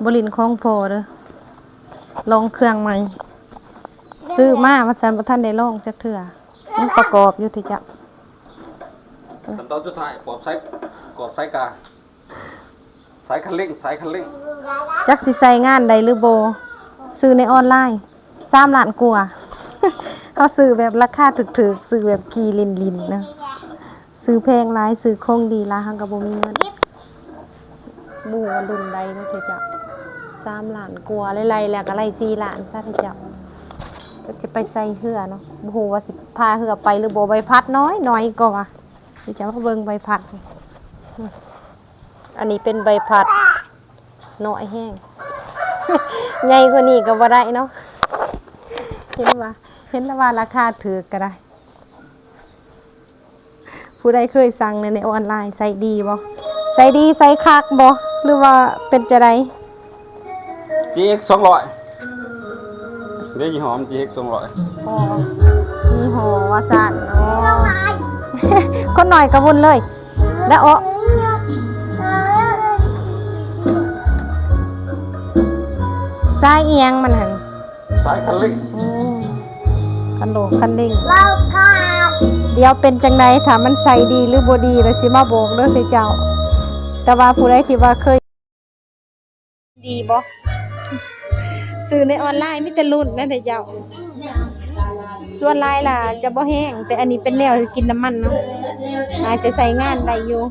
ບໍ່ຫຼິ້ນຂອງພໍ່ເດີ ລອງເຄື່ອງໃໝ່ ຊື້ມາວ່າຊັ້ນ ບໍ່ທັນໄດ້ລອງຈັກເທື່ອ ຍັງປະກອບຢູ່ຕິເຈົ້າ. ຂັ້ນຕອນສຸດທ້າຍ ປອບສາຍ ກອດສາຍກາ ສາຍຄັນເລັ່ງ ສາຍຄັນເລັ່ງ ຈັກຊິໃຊ້ງານໄດ້ຫຼືບໍ່ ຊື້ໃນອອນລາຍ ສາມລ້ານກວ່າ ເຮົາຊື້ແບບລາຄາຖືກໆ ຊື້ແບບຂີ່ຫຼິ້ນໆນະ ຊື້ແພງຫຼາຍ ຊື້ຂອງດີຫຼາຍ ເຮົາກໍບໍ່ມີເງິນ ບໍ່ຮູ້ວ່າລຸ້ນໃດເນາະເຈົ້າ ສາມລ້ານກວ່າ ໄລ່ໆແລ້ວກໍໄລ່ສີ່ລ້ານຊະເຈົ້າ ກໍຈະໄປໃສ່ເຮືອເນາະ ບໍ່ຮູ້ວ່າຊິພາເຮືອໄປຫຼືບໍ່ ໃບພັດນ້ອຍໆກໍວ່າ ຊິຈະມາເບິ່ງໃບພັດ ອັນນີ້ເປັນໃບພັດ ນ້ອຍແຮງ ໃຫຍ່ກວ່ານີ້ກໍບໍ່ໄດ້ເນາະ ເຫັນວ່າ ເຫັນແລ້ວວ່າລາຄາຖືກກໍໄດ້ ຜູ້ໃດເຄີຍສັ່ງໃນ ໃນອອນລາຍ ໃຊ້ດີບໍ່ ໃຊ້ດີ ໃຊ້ຄັກບໍ່ ຫຼືວ່າເປັນຈັ່ງໃດ? ຈີເອັກສອງຮ້ອຍ ເດ້ ຍີ່ຫໍ້ຈີເອັກສອງຮ້ອຍ ອໍ ຍີ່ຫໍ້ວ່າຊັ້ນ ອໍ ຄົນໜ້ອຍກະວຸ່ນເລີຍ ແລ້ວ ໂອະ ສາຍອີ່ຫຍັງມັນຫັ້ນ? ສາຍຄັນເລັ່ງ ອືມ ຄັນໂຫຼກຄັນເລັ່ງ ດຽວເປັນຈັ່ງໃດ ຖ້າມັນໃຊ້ດີຫຼືບໍ່ດີ ແລ້ວຊິມາບອກເດີເຈົ້າ ແຕ່ວ່າຜູ້ໃດທີ່ວ່າເຄີຍ ດີບໍ່? ຊື້ໃນອອນລາຍມີແຕ່ລຸ້ນນະເຈົ້າ ສ່ວນຫຼາຍລະຈະບໍ່ແຮງ ແຕ່ອັນນີ້ເປັນແນວກິນນ້ຳມັນເນາະ ອາດຈະໃຊ້ງານໄດ້ຢູ່.